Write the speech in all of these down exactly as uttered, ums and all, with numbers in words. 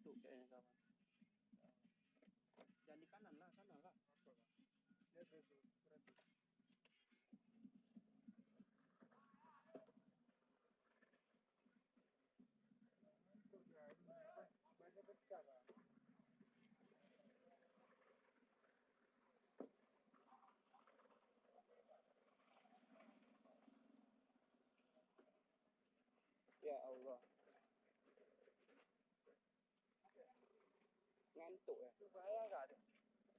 ngantuk kayaknya kawan. Jangan di kanan lah, sana lah. Ya Allah. Ngantuk ya.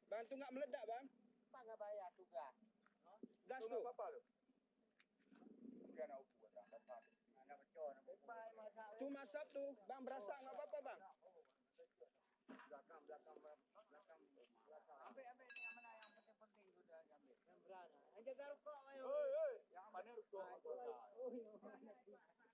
Bang, tu nggak meledak, Bang? Apa nggak bayar tugas? Gas tu. Tu masap tu, Bang, berasap nggak apa-apa, Bang? Belakang, belakang, belakang. Ambil, ambil ni yang mana yang penting-penting sudah ambil. Yang berana. Yang jaga rokok, ayo. Hei, hei. Yang mana rokok? Ah, itu, ayo. Oh, yang mana?